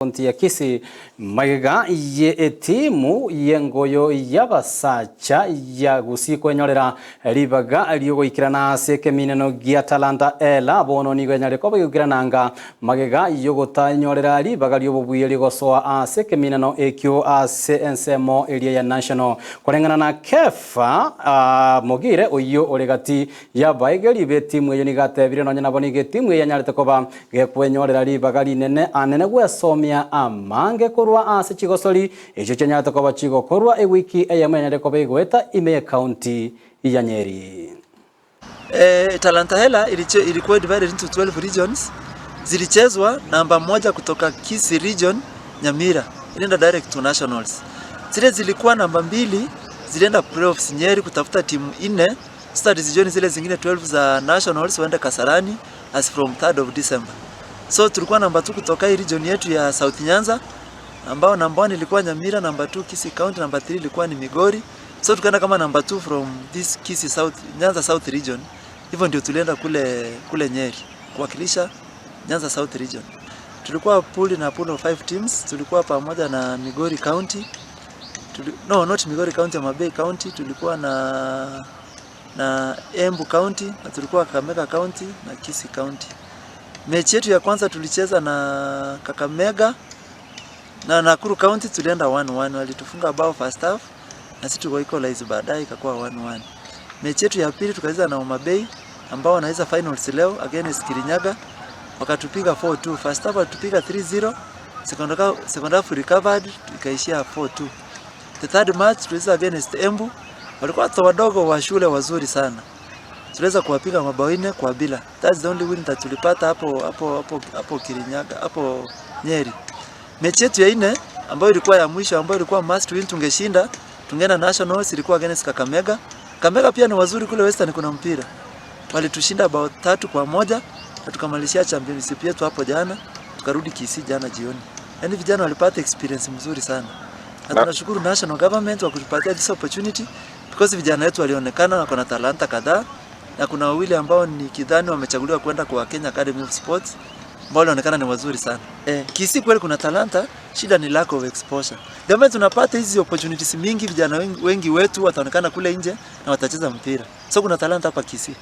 Kaunti ya Kisii magega ye etimu yengoyo y'abasacha ya Gusii kwenyorera ribaga riogoikirana ase ekemineno gia Talanta Ela bono nigo enyare koba egoikirananga magega yogotanyorera ribaga riobobuya rigosoa ase ekemineno ekio ase ensemo eria ya national koreng'ana na Kefa Mogire oyo ore gati y'abaegeri b'etimu eyo nigo atebire nonya nabo nigo etimu eye yanyarete koba gekwenyorera ribaga rinene anene gwesomia amange korwa ase chigosori echio chianyarete koba chigokorwa ewiki eyemo yanyarete koba egoeta ime ye county ya Nyeri. Talanta Hela ilikuwa divided into 12 regions. Zilichezwa namba moja kutoka Kisii region, Nyamira, ilienda direct to nationals. Zile zilikuwa namba mbili zilienda playoffs Nyeri kutafuta timu nne. Sasa zijoin zile zingine 12 za nationals waende Kasarani as from 3rd of December. So tulikuwa namba 2 kutoka hii region yetu ya South Nyanza, ambao namba 1 ilikuwa Nyamira, namba 2 Kisii County, namba 3 ilikuwa ni Migori. So tukaenda kama namba 2 from this Kisii South, Nyanza South region. Hivyo ndio tulienda kule Nyeri kuwakilisha Nyanza South region. Tulikuwa pool na pool of 5 teams, tulikuwa pamoja na Migori County. No, not Migori County, Homa Bay County, tulikuwa na Embu County na tulikuwa Kakamega County na Kisii County. Mechi yetu ya kwanza tulicheza na Kakamega na Nakuru County, tulienda 1-1, walitufunga bao first half na sisi tuka equalize baadaye ikakuwa 1-1. Mechi yetu ya pili tukacheza na Homa Bay ambao wanacheza finals leo against Kirinyaga, wakatupiga 4-2. First half walitupiga 3-0, second half recovered ikaishia 4-2. The third match tulicheza against Embu, walikuwa watoto wadogo wa shule wazuri sana, tuliweza kuwapiga mabao 4-0. That's the only win that tulipata hapo Kirinyaga, hapo Nyeri. Mechi yetu ya nne ambayo ilikuwa ya mwisho, ambayo ilikuwa must win, tungeshinda tungeenda nationals, ilikuwa against Kakamega. Kakamega pia ni wazuri kule Western, kuna mpira. Walitushinda bao 3-1 na tukamalizia championship yetu hapo jana, tukarudi Kisii jana jioni. Yaani vijana walipata experience mzuri sana. Na tunashukuru national government kwa kutupatia this opportunity because vijana wetu walionekana wako na talanta kadhaa na kuna wawili ambao nikidhani wamechaguliwa kwenda kwa Kenya Academy of Sports ambao walionekana ni wazuri sana. Kisii kweli kuna talanta, shida ni lack of exposure. The moment tunapata hizi opportunities mingi, vijana wengi, wengi wetu wataonekana kule nje na watacheza mpira. So kuna talanta hapa Kisii.